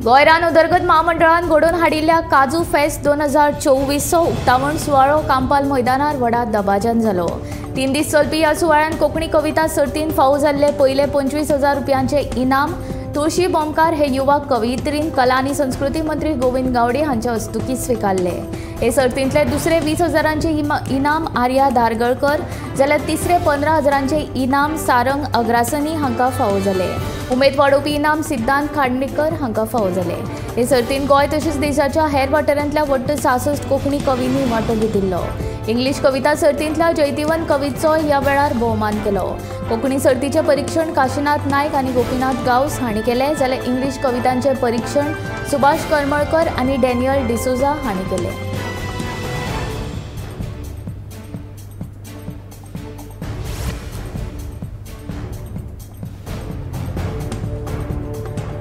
गोंय रान उदरगत म्हामंडळान घडोवन हाडिल्ल्या काजू फेस्त 2024चो उक्तावण सुवाळो कांपाल मैदानार व्हडा दबाज्यान जालो. 3 दीस चलपी ह्या सुवाळ्यान कोंकणी कविता सर्तीन फावो जाल्ले पयले 25,000 रुपयांचे इनाम तुळशी बोमकार हे युवा कवयित्रीन कला आनी संस्कृती मंत्री गोविंद गावडे हांच्या हस्तुकीं स्विकारले. हे सर्तींतले दुसरे 20,000 इनाम आर्या धारगळकर जाल्यार तिसरे 15,000 इनाम सारंग अग्रासनी हांकां फावो जाले. उमेद वाडोवपी इनाम सिद्धांत खांडेकर हांकां फावो जाले. हे सर्तीन गोंय तशेंच देशाच्या हेर वाठारांतल्या वट्ट 66 कोंकणी कवींनी वांटो घेतिल्लो. इंग्लीश कविता सर्तींतल्या जैतिवंत कवीचो ह्या वेळार भोवमान केलो. कोंकणी सर्तीचें परिक्षण काशीनाथ नायक आनी गोपीनाथ गांवस हांणी केलें, जाल्यार इंग्लीश कवितांचें परिक्षण सुभाष करमळकर आनी डॅनियल डिसोझा हांणी केलें.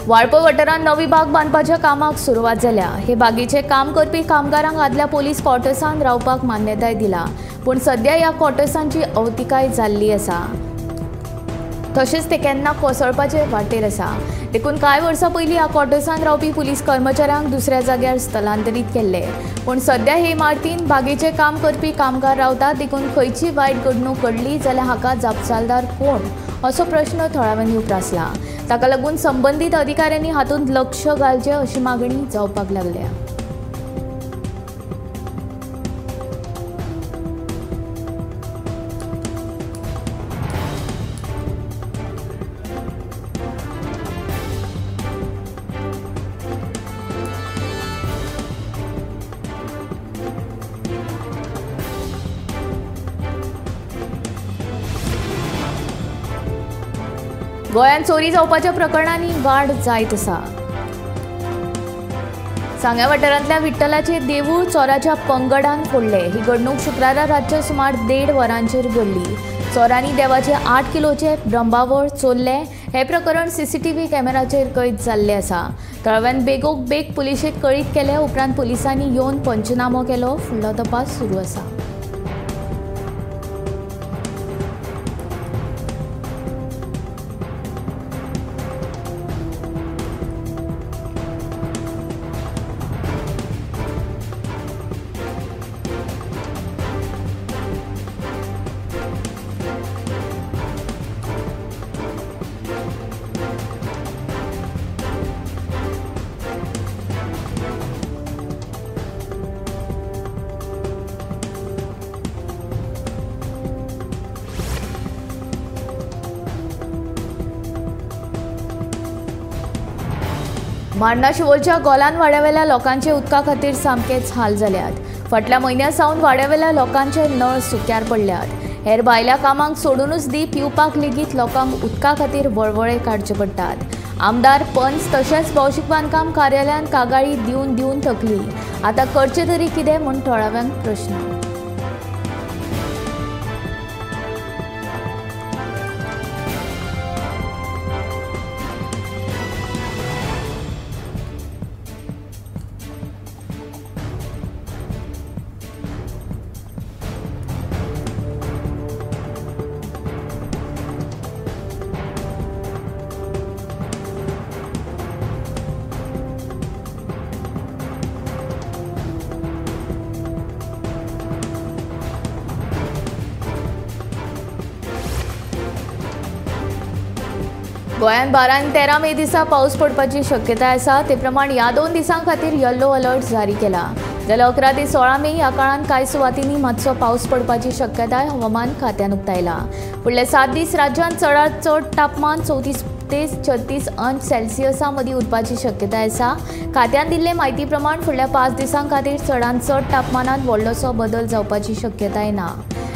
वाळपय वाठारांत नवी बाग बांदपाच्या कामाक सुरवात जाल्या. हे बागेचें काम करपी कामगारांक आदल्या पोलीस क्वॉर्टर्सांत रावपाक मान्यताय दिला, पूण सद्या ह्या क्वॉर्टर्सांची अवतिकाय जाल्ली आसा, तशेंच ते केन्ना कोसळपाचे वाटेर आसा. देखून कांय वर्सां पयलीं ह्या क्वॉर्टर्सांत रावपी पुलीस कर्मचाऱ्यांक दुसऱ्या जाग्यार स्थलांतरीत केल्ले, पूण सद्या हे इमारतीन बागेचें काम करपी कामगार रावतात. देखून खंयची वायट घडणूक घडली जाल्यार हाका जापसालदार कोण असो प्रश्न थळाव्यांनी उप्रासला. ताका लागून संबंदीत अधिकाऱ्यांनी हातूंत लक्ष घालचें अशी मागणी जावपाक लागल्या. गोंयांत चोरी जावपाच्या प्रकरणांनी वाड जायत आसा. सांग्या वाठारांतल्या विठ्ठलाचे देवूळ चोराच्या पंगडान फोडले. ही घडणूक शुक्रारा रातच्या सुमार 1.5 वरांचेर घडली. चोरांनी देवाचे 8 किलोचे ब्रह्मावळ चोरले. हे प्रकरण सीसीटीव्ही कॅमेराचेर कैद जाल्लें आसा. थळाव्यान बेगोबेग पुलिशेक कळीत केले उपरांत पुलिसांनी येवन पंचनामो केलो. फुडलो तपास सुरू आसा. मार्ना शिवोलच्या गोलान वाड्यावेल्या लोकांचे उदका खातीर सामकेच हाल जाल्यात. फाटल्या म्हयन्या सावन वाड्यावेल्या लोकांचे नळ सुक्यार पडल्यात. हेर भायल्या कामांक सोडूनच दी पिवपाक लेगीत लोकांक उदका खातीर वळवळे काडचे पडटात. आमदार पंच तशेंच भौशीक बांदकाम कार्यालयान कागाळी दिवन दिवन थकली. आतां करचें तरी कितें म्हूण थळाव्यांक प्रश्न. गोंयांत 12 आनी 13 मे दिसा पावस पडपाची शक्यताय आसा. ते प्रमाण ह्या 2 दिसां खातीर येल्लो अलर्ट जारी केला. जाल्यार 11 ते 16 मे ह्या काळांत कांय सुवातींनी मातसो पावस पडपाची शक्यताय हवामान खात्यान उक्तायला. फुडले 7 दीस राज्यांत चडांत चड तापमान 34 ते 36 अंश सेल्सियसा मदीं उरपाची शक्यताय आसा. खात्यान दिल्ले म्हायती प्रमाण फुडल्या 5 दिसां खातीर चडांत चड तापमानांत व्हडलोसो बदल जावपाची शक्यताय ना.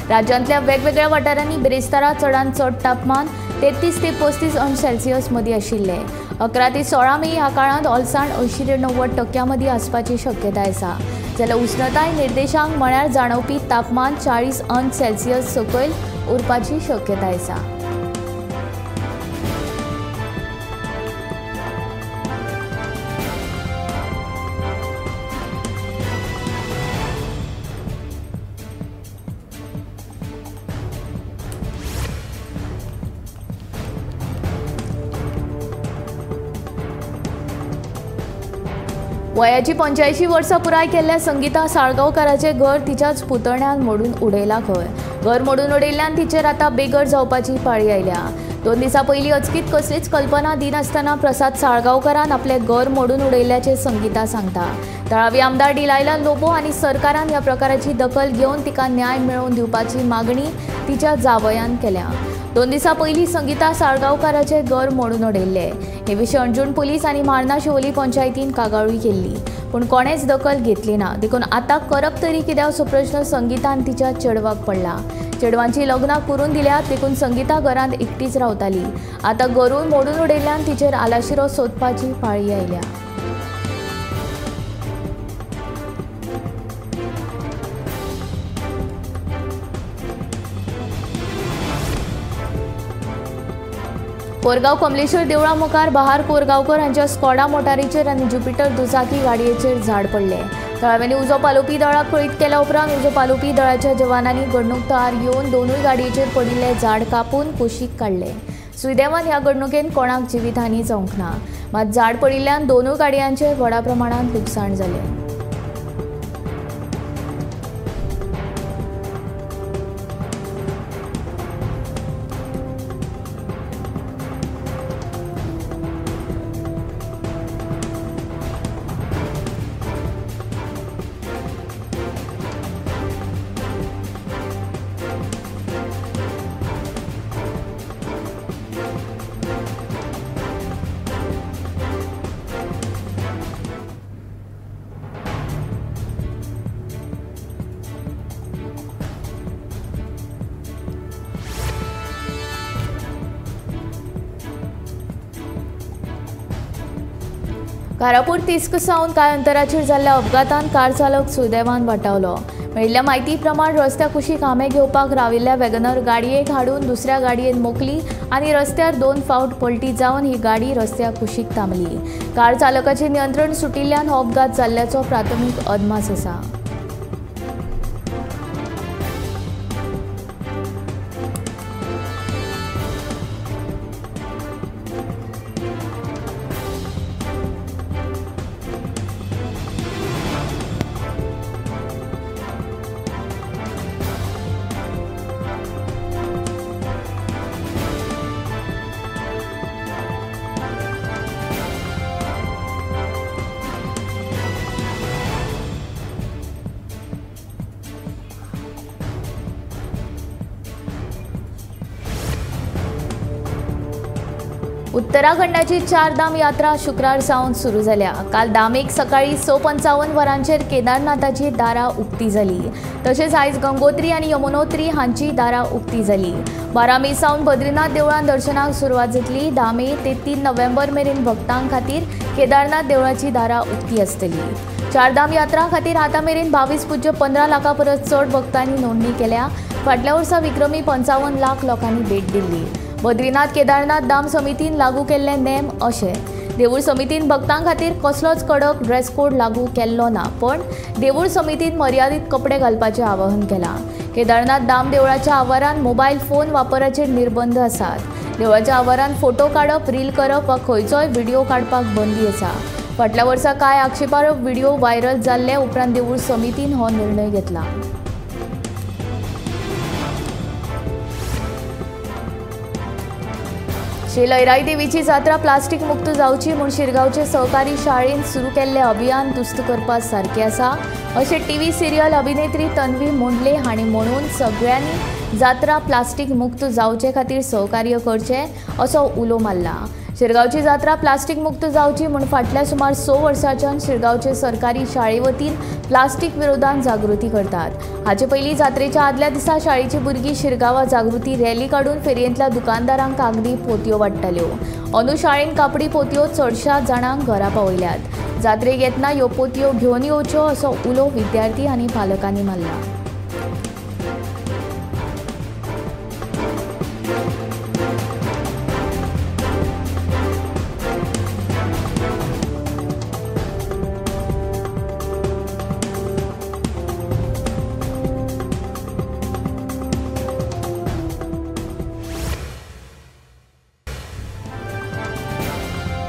राज्यांतल्या वेगवेगळ्या वाठारांनी बिरेस्तारा चडांत चड तापमान 33 ते 35 अंश सेल्सियस मदीं आशिल्लें. 11 ते 16 मे ह्या काळांत ओलसाण 80 ते 90% मदीं आसपाची शक्यताय आसा. जाल्यार उश्णताय निर्देशांक म्हळ्यार जाणवपी तापमान 40 अंश सेल्सियस सकयल उरपाची शक्यताय आसा. वयाची 85 वर्सां पुराय केल्ल्या संगीता साळगांवकाराचें घर तिच्याच पुतण्यान मोडून उडयलां खंय. घर मोडून उडयल्ल्यान तिचेर आतां बेघर जावपाची पाळी आयल्या. 2 दिसां पयलीं अचकीत कसलीच कल्पना दिनासतना प्रसाद साळगांवकारान आपलें घर मोडून उडयल्ल्याचें संगीता सांगता. थळावी आमदार डिलायला लोबो आनी सरकारान ह्या प्रकाराची दखल घेवन तिका न्याय मेळोवन दिवपाची मागणी तिच्या जावयान केल्या. 2 दिसां पयलीं संगीता साळगांवकाराचें घर मोडून उडयल्लें. हे विशीं अंजुण पुलीस आनी मार्ना शिवोली पंचायतीन कागाळूय केल्ली, पूण कोणेच दखल घेतली ना. देखून आतां करप तरी कितें असो प्रश्न संगीतान तिच्या चेडवाक पडला. चेडवांची लग्नां करून दिल्यात देखून संगीता घरांत एकटीच रावताली. आतां घरूय मोडून उडयल्ल्यान तिचेर आलाशिरो सोदपाची पाळी आयल्या. कोरगांव कमलेश्वर देवळा मुखार बहार कोरगांवकर हांच्या स्कॉडा मोटारीचेर आनी ज्युपिटर दुचाकी गाडयेचेर झाड पडलें. थळाव्यांनी उजो पालोवपी दळाक कळीत केल्या उपरांत उजो पालोवपी दळाच्या जवानांनी घडणूक थळार येवन दोनूय गाडयेचेर पडिल्लें झाड कापून कुशीक काडलें. सुदैवान ह्या घडणुकेन कोणाक जिवीतहानी जावंक ना, मात झाड पडिल्ल्यान दोनूय गाडयांचें व्हडा प्रमाणांत लुकसाण जालें. कारापूर तिस्क सावन कांय अंतराचेर जाल्ल्या अपघातान कार चालक सुदैवान वाटावलो. मेळिल्ल्या म्हायती प्रमाण रस्त्या कुशीक आंबे घेवपाक राविल्ल्या वॅगनर गाडयेक हाडून दुसऱ्या गाडयेन मोखली आनी रस्त्यार 2 फावट पलटी जावन ही गाडी रस्त्या कुशीक थांबली. कार चालकाचें नियंत्रण सुटिल्ल्यान हो अपघात जाल्ल्याचो प्राथमीक अदमास आसा. उत्तराखंडाची 4 धाम यात्रा शुक्रार सावन सुरू जाल्या. काल धामेक सकाळी 6:55 वरांचेर केदारनाथाची दारां उक्ती जाली. तशेंच आयज गंगोत्री आनी यमुनोत्री हांची दारां उक्ती जाली. 12 मे सावन बद्रीनाथ देवळान दर्शनाक सुरवात जातली. 10 मे ते 3 नोव्हेंबर मेरेन भक्तां खातीर केदारनाथ देवळाची दारां उक्ती आसतली. 4 धाम यात्रा खातीर आतां मेरेन 22.15 लाखां परस चड भक्तांनी नोंदणी केल्या. फाटल्या वर्सा विक्रमी 55 लाख लोकांनी भेट दिल्ली. बद्रीनाथ केदारनाथ धाम समितीन लागू केल्ले नेम अशे: देवूळ समितीन भक्तां खातीर कसलोच कडक ड्रेस कोड लागू केल्लो ना, पण देवूळ समितीन मर्यादीत कपडे घालपाचें आवाहन केलां. केदारनाथ धाम देवळाच्या आवारान मोबायल फोन वापराचेर निर्बंध आसात. देवळाच्या आवारान फोटो काडप, रील करप वा खंयचोय व्हिडिओ काडपाक बंदी आसा. फाटल्या वर्सा कांय आक्षेपार्ह व्हिडिओ व्हायरल जाल्ले उपरांत देवूळ समितीन हो निर्णय घेतला. श्री लयराई देवीची जात्रा प्लास्टीक मुक्त जावची म्हूण शिरगांवचे सहकारी शाळेन सुरू केल्लें अभियान तुस्त करपा सारकें आसा अशें टीव्ही सिरियल अभिनेत्री तन्वी मुंडले हांणी म्हणून सगळ्यांनी जात्रा प्लास्टीक मुक्त जावचे खातीर सहकार्य करचें असो उलो मारला. शिरगांवची जात्रा प्लास्टीक मुक्त जावची म्हूण फाटल्या सुमार 6 वर्सांच्यान शिरगांवचे सरकारी शाळे वतीन प्लास्टीक विरोधान जागृती करतात. हाचे पयलीं जात्रेच्या आदल्या दिसा शाळेची भुरगीं शिरगांवां जागृती रॅली काडून फेरयेंतल्या दुकानदारांक कागदी पोतयो वांट्टाल्यो. अंदू शाळेन कापडी पोतयो चडशा जाणांक घरा पावयल्यात. जात्रेक येतना ह्यो पोतयो घेवन येवच्यो असो उलो विद्यार्थी आनी पालकांनी मारला.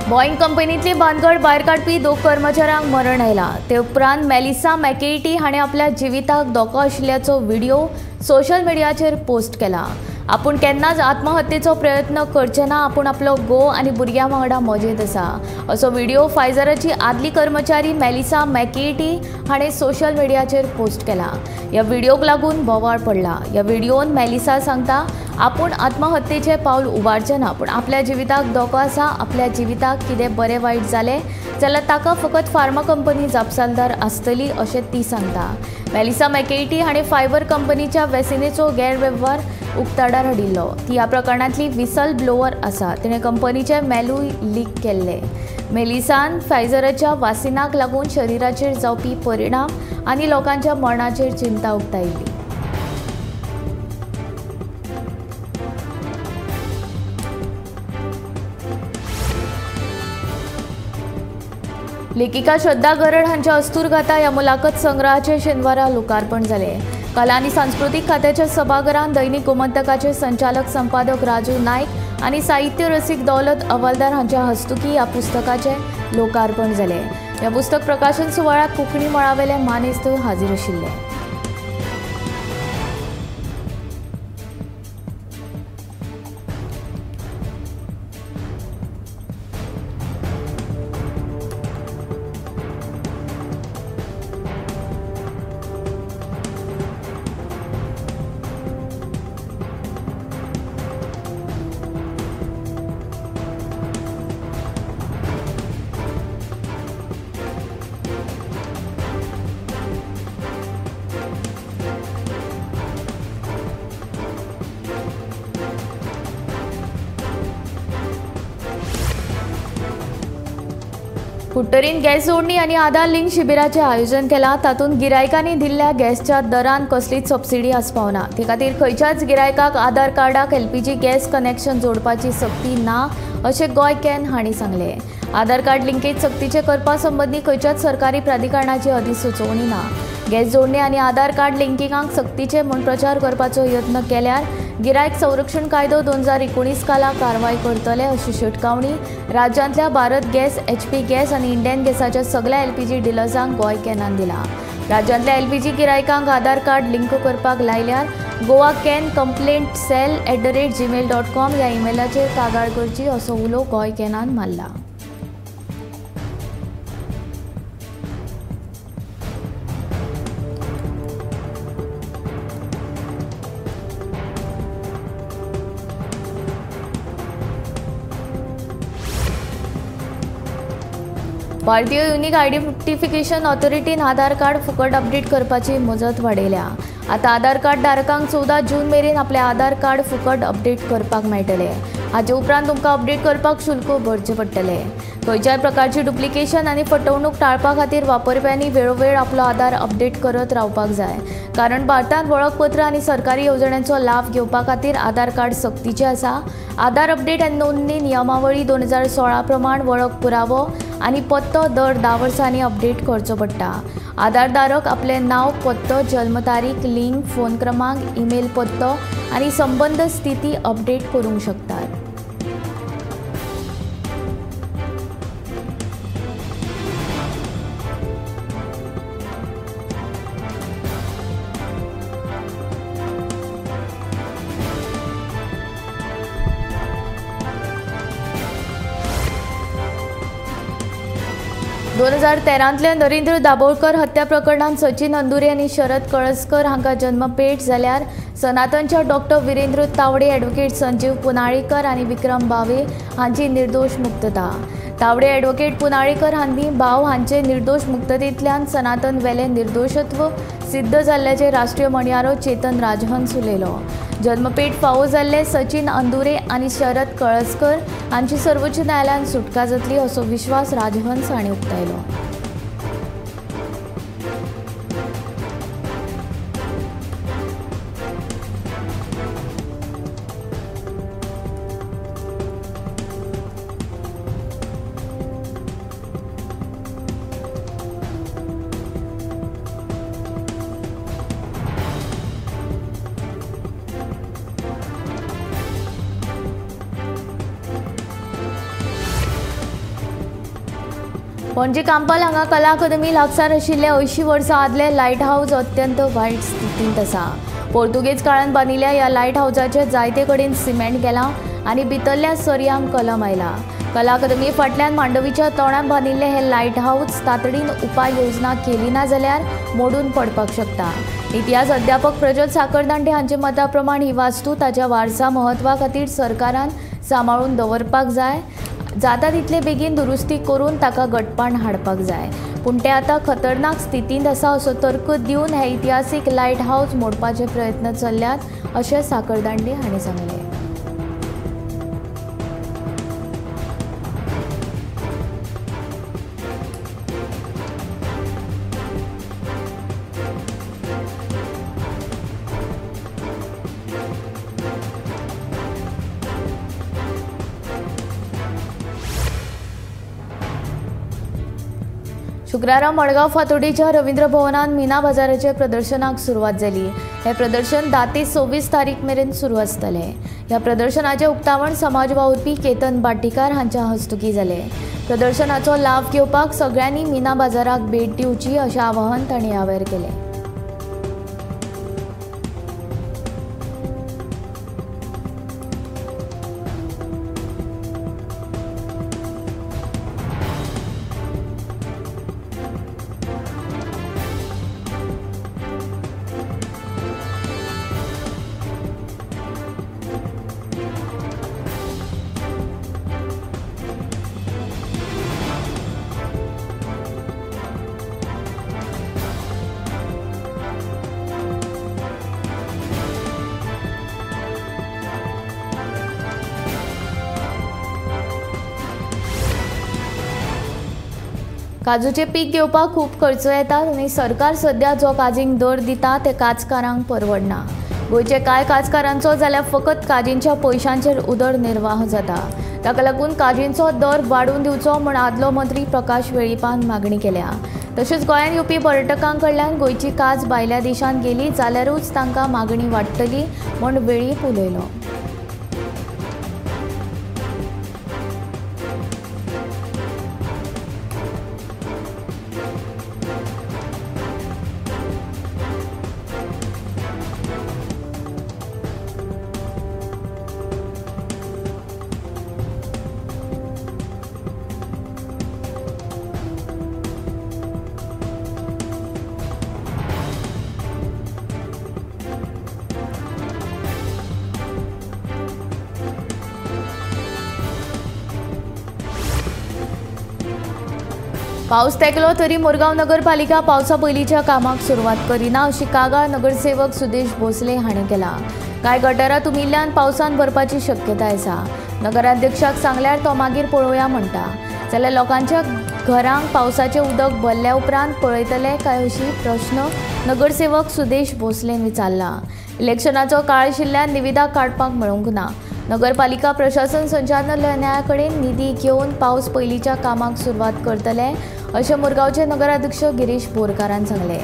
बोईंग कंपनीतली भानगड भायर काडपी 2 कर्मचाऱ्यांक मरण आयलां. ते उपरांत मेलिसा मॅकेटी हाणें आपल्या जिविताक धोको आशिल्ल्याचो व्हिडिओ सोशल मिडियाचेर पोस्ट केला. आपूण केन्नाच आत्महत्येचो प्रयत्न करचे ना, आपूण आपलो घोव आनी भुरग्यां वांगडा मजेंत आसा असो व्हिडिओ फायझराची आदली कर्मचारी मेलिसा मॅकेटी हाणें सोशल मिडियाचेर पोस्ट केला. ह्या व्हिडिओक लागून बोवाळ पडला. ह्या व्हिडिओन मेलिसा सांगता आपूण आत्महत्येचें पावल उबारचें ना, पूण आपल्या जिविताक धोको आसा. आपल्या जिविताक कितें बरें वायट जालें जाल्यार ताका फकत फार्मा कंपनी जापसालदार आसतली अशें ती सांगता. मेलिसा मॅकेटी हाणें फायबर कंपनीच्या वेसिनेचो गैरवेव्हार उक्ताडार हाडिल्लो. ती ह्या प्रकरणांतली विसल ब्लोवर आसा. तिणें कंपनीचे मेलूय लीक केल्ले. मेलिसान फायझराच्या वासिनाक लागून शरिराचेर जावपी परिणाम आनी लोकांच्या मरणाचेर चिंता उक्तायली. लेखिका श्रद्धा गरड हांच्या अस्तुरगाथा ह्या मुलाखत संग्रहाचें शेनवारा लोकार्पण जालें. कला आनी सांस्कृतीक खात्याच्या सभाघरांत दैनिक गोमंतकाचे संचालक संपादक राजू नायक आनी साहित्य रसीक दौलत अवालदार हांच्या हस्तुकी ह्या पुस्तकाचें लोकार्पण जालें. ह्या पुस्तक प्रकाशन सुवाळ्याक कोंकणी मळावेले मानेस्त हाजीर आशिल्ले. कुडटरीन गॅस जोडणी आनी आधार लिंक शिबिराचें आयोजन केलां. तातूंत गिरायकांनी दिल्ल्या गॅसच्या दरान कसलीच सबसिडी आस्पावना. ते खातीर खंयच्याच गिरायकाक आधार कार्डाक एलपीजी गॅस कनेक्शन जोडपाची सक्ती ना अशें गोंय can हांणी सांगलें. आधार कार्ड लिंकेज सक्तीचें करपा संबंदी खंयच्याच सरकारी प्राधिकरणाची अधिसुचोवणी ना. गॅस जोडणी आनी आधार कार्ड लिंकिंगाक सक्तीचें म्हूण प्रचार करपाचो यत्न केल्यार गिरायक संरक्षण कायदो 2019 खाला कारवाय करतले अशी शिटकावणी राज्यांतल्या भारत गॅस, एचपी गॅस आनी इंडियन गॅसाच्या सगळ्या एलपीजी डिलर्सांक गोंय कॅनान दिला. राज्यांतल्या एलपीजी गिरायकांक आधार कार्ड लिंक करपाक लायल्यार Goa can complaint cell @gmail.com ह्या इमेलाचेर कागाळ करची असो उलो गोंय कॅनान मारला. भारतीय युनिक आयडेंटिफिकेशन ऑथॉरिटीन आधार कार्ड फुकट अपडेट करपाची मुजत वाडयल्या. आतां आधार कार्ड धारकांक 14 जून मेरेन आपलें आधार कार्ड फुकट अपडेट करपाक मेळटलें. हाचे उपरांत तुमकां अपडेट करपाक शुल्क भरचें पडटलें. खंयच्याय प्रकारची डुप्लिकेशन आनी फटवणूक टाळपा खातीर वापरप्यांनी वेळोवेळ आपलो आधार अपडेट करत रावपाक जाय, कारण भारतांत वळखपत्र आनी सरकारी येवजण्यांचो लाभ घेवपा खातीर आधार कार्ड सक्तीचें आसा. आधार अपडेट आनी नोंदणी नियमावळी 2016 प्रमाण वळख पुरावो आनी पत्तो दर 10 वर्सांनी अपडेट करचो पडटा. आधारधारक आपलें नांव, पत्तो, जल्म तारीख, लिंग, फोन क्रमांक, ईमेल पत्तो आनी संबंद स्थिती अपडेट करूंक शकतात. दोन 2013 नरेंद्र दाभोळकर हत्या प्रकरणांत सचिन अंदुरे आनी शरद कळसकर हांकां जन्मपेट जाल्यार सनातनच्या डॉक्टर विरेंद्र तावडे, ॲडव्होकेट संजीव पुनाळेकर आनी विक्रम भावे हांची निर्दोश मुक्तता. तावडे, ॲडव्होकेट पुनाळेकर हांणी भाव हांचे निर्दोश मुक्ततेंतल्यान सनातन वेलें निर्दोशत्व सिद्ध जाल्ल्याचें राष्ट्रीय म्हणयारो चेतन राजहंस उलयलो. जन्मपेट फावो जाल्ले सचिन अंदुरे आनी शरद कळसकर हांची सर्वोच्च न्यायालयान सुटका जातली असो विश्वास राजहंस हांणी उक्तायलो. पणजे कांपाल हांगा कला अकादमी लागसार आशिल्ले 80 वर्सां आदले लायट हावज अत्यंत वायट स्थितींत आसा। पोर्तुगेज काळान बांदिल्ल्या ह्या लायट हावजाचे जायते कडेन सिमेंट गेलां आनी भितरल्या सरयांक कलम आयला। कला अकादमी फाटल्यान मांडवीच्या तोंडान बांदिल्ले हे लायट हावज तातडीन उपाय योजना केली ना जाल्यार मोडून पडपाक शकता। इतिहास अध्यापक प्रजल साखरदांडे हांच्या मता प्रमाण ही वास्तू ताच्या वारसा म्हत्वा खातीर सरकारान सांबाळून दवरपाक जाय, जाता तितले बेगीन दुरुस्ती करून ताका गटपाण हाडपाक जाय, पूण ते आतां खतरनाक स्थितींत आसा असो तर्क दिवन हे इतिहासीक लायट हावज मोडपाचे प्रयत्न चल्ल्यात अशें साखरदांडे हांणी सांगलें। शुक्रारा मडगांव फातोडेच्या रवींद्र भवनान मीना बाजाराचे प्रदर्शनाक सुरवात जाली। हे प्रदर्शन 10 ते 26 तारीख मेरेन सुरू आसतलें। ह्या प्रदर्शनाचें उक्तावण समाज वावुरपी केतन बाटीकार हांच्या हस्तुकीं जालें। प्रदर्शनाचो लाव घेवपाक सगळ्यांनी मीना बाजाराक भेट दिवची अशें आवाहन तांणी ह्या वेळार केलें। काजूचे पीक घेवपाक खूब खर्च येता आनी सरकार सध्या जो काजींक दर दिता ते काजकारांक परवडना। गोंयचे कांय काजकारांचो जाल्यार फकत काजींच्या पयशांचेर उदरनिर्वाह जाता। ताका लागून काजींचो दर वाडोवन दिवचो म्हूण आदलो मंत्री प्रकाश वेळीपान मागणी केल्या। तशेंच गोंयांत येवपी पर्यटकां कडल्यान गोंयची काज भायल्या देशांत गेली जाल्यारूच तांकां मागणी वाडटली म्हूण वेळीप उलयलो। पावस तेकलो तरी मुरगांव नगरपालिका पावसा पयलींच्या कामाक सुरवात करिना अशी कागाळ नगरसेवक सुदेश भोसले हांणी केला। कांय गटारां तुमिल्ल्यान पावसान भरपाची शक्यताय आसा। नगराध्यक्षाक सांगल्यार तो मागीर पळोवया म्हणटा, जाल्यार लोकांच्या घरांक पावसाचें उदक भरल्या उपरांत पळयतले काय अशी प्रश्न नगरसेवक सुदेश भोसलेन विचारला। इलेक्शनाचो काळ आशिल्ल्यान निविदा काडपाक मेळूंक ना। नगरपालिका प्रशासन संचालनालया कडेन निधी घेवन पावस पयलींच्या कामाक सुरवात करतले अशें मुरगांवचे नगराध्यक्ष गिरीश बोरकारान सांगलें।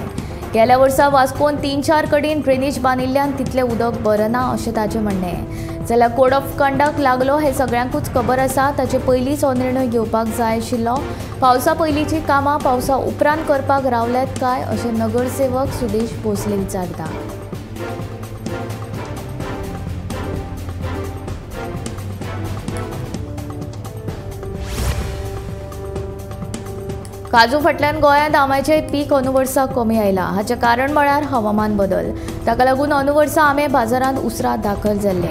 गेल्या वर्सा वास्कोन 3-4 कडेन ड्रेनेज बांदिल्ल्यान तितलें उदक भरना अशें ताचें म्हणणें। जाल्यार कोड ऑफ कंडक्ट लागलो हें सगळ्यांकूच खबर आसा, ताचे पयलींच हो निर्णय घेवपाक जाय आशिल्लो। पावसा पयलींचीं कामां पावसा उपरांत करपाक रावल्यात काय अशें नगरसेवक सुदेश भोसले विचारता। काजू फाटल्यान गोंयांत आंब्याचें पीक अंदू वर्सा कमी आयलां। हाचें कारण म्हळ्यार हवामान बदल। ताका लागून अंदू वर्सा आंबे बाजारांत उसरां दाखल जाल्ले।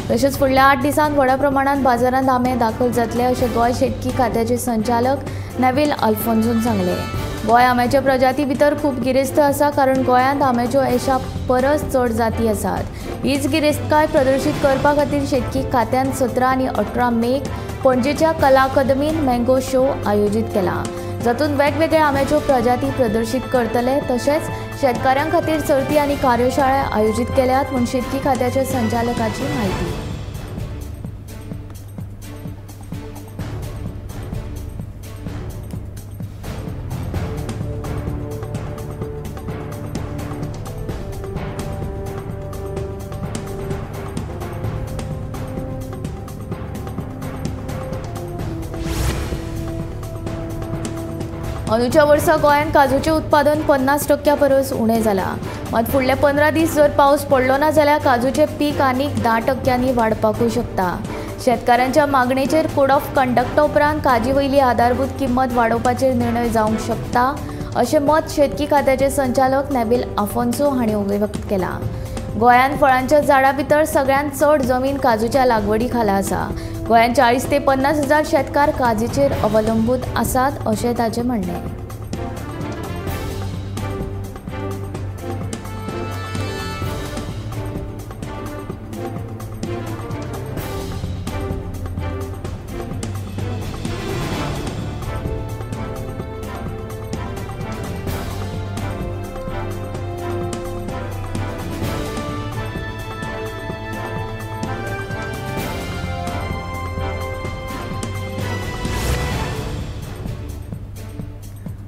तशेंच फुडल्या 8 दिसांत व्हडा प्रमाणांत बाजारांत आंबे दाखल जातले अशें गोंय शेतकी खात्याचे संचालक नेवील अल्फोन्सोन सांगलें। गोंय आंब्याच्या प्रजाती भितर खूब गिरेस्त आसा, कारण गोंयांत आंब्याच्यो एशा परस चड जाती आसात। हीच गिरेस्तकाय प्रदर्शीत करपा खातीर शेतकी खात्यान 17 आनी 18 मेक पणजेच्या कला अकादमीन मँगो शो आयोजीत केला, जातूंत वेगवेगळ्या आंब्याच्यो प्रजाती प्रदर्शीत करतले। तशेंच शेतकारां खातीर सर्ती आनी कार्यशाळा आयोजीत केल्यात म्हूण शेतकी खात्याच्या संचालकाची म्हायती। अंदूच्या वर्सा गोंयांत काजूचें उत्पादन 50% परस उणें जालां. मात फुडले 15 दीस जर पावस पडलो ना जाल्यार काजूचें पीक आनीक 10% वाडपाकूय शकता. शेतकारांच्या मागणेचेर कोड ऑफ कंडक्टा उपरांत काजी वयली आधारभूत किंमत वाडोवपाचेर निर्णय जावंक शकता अशें मत शेतकी खात्याचे संचालक नेबील आफोन्सो हांणी व्यक्त केलां. गोंयांत फळांच्या झाडां भितर सगळ्यांत चड जमीन काजूच्या लागवडी खाला आसा. गोंयांत 40 ते 50 हजार शेतकार काजीचेर अवलंबून आसात अशें ताचें म्हणणें.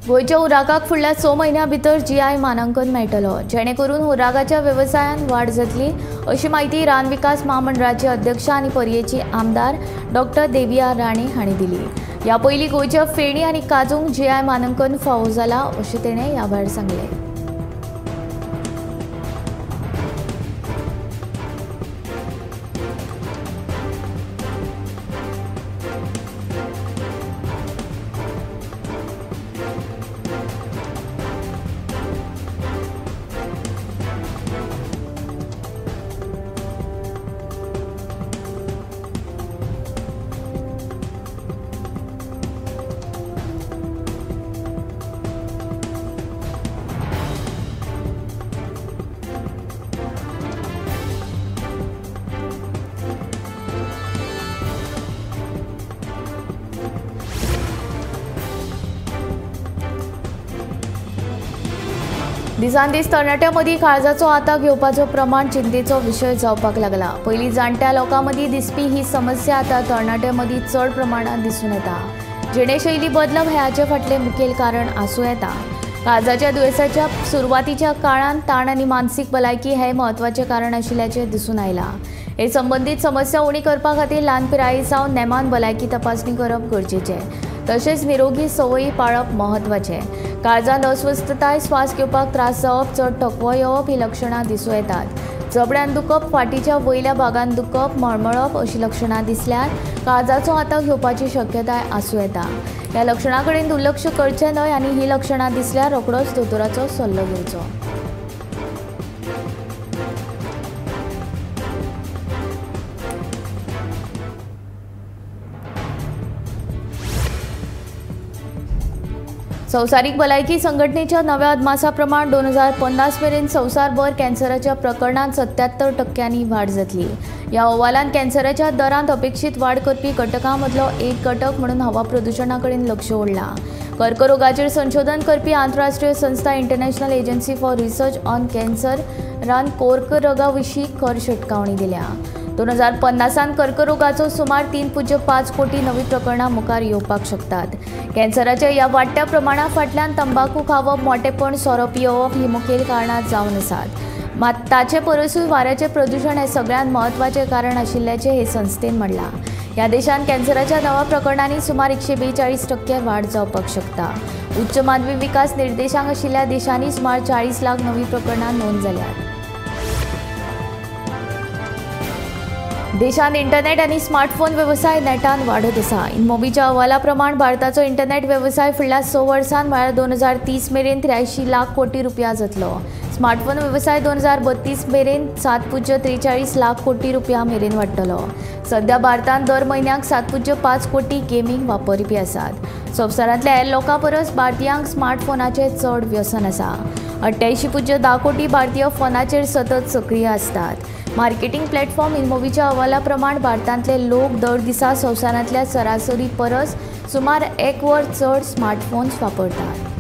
गोंयच्या हुर्राकाक फुडल्या 6 म्हयन्यां भितर जीआय मानांकन मेळटलो, जेणे करून हुर्राकाच्या वेवसायांत वाड जातली अशी म्हायती रान विकास म्हामंडळाचे अध्यक्ष आनी पर्येची आमदार डॉक्टर देविया राणे हांणी दिली. ह्या पयलीं गोंयच्या फेणी आनी काजूंक जीआय मानांकन फावो जाला अशें तेणें ह्या भायर सांगलें. दिसान दीस तरणाट्यां मदीं काळजाचो आताक येवपाचो प्रमाण चिंतेचो विशय जावपाक लागला. पयलीं जाणट्या लोकां मदीं दिसपी ही समस्या आतां तरणाट्यां मदीं चड प्रमाणांत दिसून येता. जिणेशैली बदलप हें हाचे फाटलें मुखेल कारण आसूं येता. काळजाच्या दुयेंसाच्या सुरवातीच्या काळांत ताण आनी मानसीक भलायकी हें म्हत्वाचें कारण आशिल्ल्याचें दिसून आयलां. हे संबंदीत समस्या उणी करपा खातीर ल्हान पिराये सावन नेमान भलायकी तपासणी करप गरजेचें, तशेंच निरोगी संवयी पाळप म्हत्वाचें. काळजांत अस्वस्थताय, श्वास घेवपाक त्रास जावप, चड थकवो येवप ही लक्षणां दिसूं येतात. जबड्यान दुखप, फाटीच्या वयल्या भागान दुखप, मळमळप अशी लक्षणां दिसल्यार काळजाचो आताक घेवपाची शक्यताय आसूं येता. ह्या लक्षणां कडेन दुर्लक्ष करचें न्हय आनी ही लक्षणां दिसल्यार रोखडोच दोतोराचो सल्लो घेवचो. संवसारीक भलायकी संघटनेच्या नव्या अदमासा प्रमाण 2050 मेरेन संवसारभर कॅन्सराच्या प्रकरणांत 77% वाड जातली. ह्या अहवालांत कॅन्सराच्या दरांत अपेक्षीत वाड करपी घटकां मदलो एक घटक म्हणून हवा प्रदुशणा कडेन लक्ष ओडलां. कर्करोगाचेर संशोधन करपी आंतरराष्ट्रीय संस्था international agency for research on कॅन्सरान कर्करोगा विशीं खर शिटकावणी दिल्या. 2050 कर्करोगाचो सुमार 3.5 कोटी नवी प्रकरणां मुखार येवपाक शकतात. कॅन्सराच्या ह्या वाडट्या प्रमाणा फाटल्यान तंबाकू खावप, मोटेपण, सोरो पियोवप ही मुखेल कारणां जावन आसात. मात ताचे परसूय वाऱ्याचें प्रदुशण हें सगळ्यांत म्हत्वाचें कारण आशिल्ल्याचें हे संस्थेन म्हणलां. ह्या देशांत कॅन्सराच्या नव्या प्रकरणांनी सुमार 142% वाड जावपाक शकता. उच्च मानवी विकास निर्देशांक आशिल्ल्या देशांनी सुमार 40 लाख नवी प्रकरणां नोंद जाल्यात. देशांत इंटरनेट आनी स्मार्टफोन वेवसाय नेटान वाडत आसा. इनमोबीच्या अहवाला प्रमाण भारताचो इंटरनेट वेवसाय फुडल्या 6 वर्सांत म्हळ्यार 2030 मेरेन 83 लाख कोटी रुपया जातलो. स्मार्टफोन वेवसाय 2032 मेरेन 7.43 लाख कोटी रुपया मेरेन वाडटलो. सध्या भारतांत दर म्हयन्याक 7.5 कोटी गेमींग वापरपी आसात. संवसारांतल्या हेर लोकां परस भारतीयांक स्मार्टफोनाचें चड व्यसन आसा. 88.10 कोटी भारतीय फोनाचेर सतत सक्रीय आसतात. मार्केटिंग प्लॅटफॉर्म इनमोबीच्या अहवाला प्रमाण भारतांतले लोक दर दिसा संवसारांतल्या सरासरी परस सुमार 1 वर चड स्मार्टफोन्स वापरतात.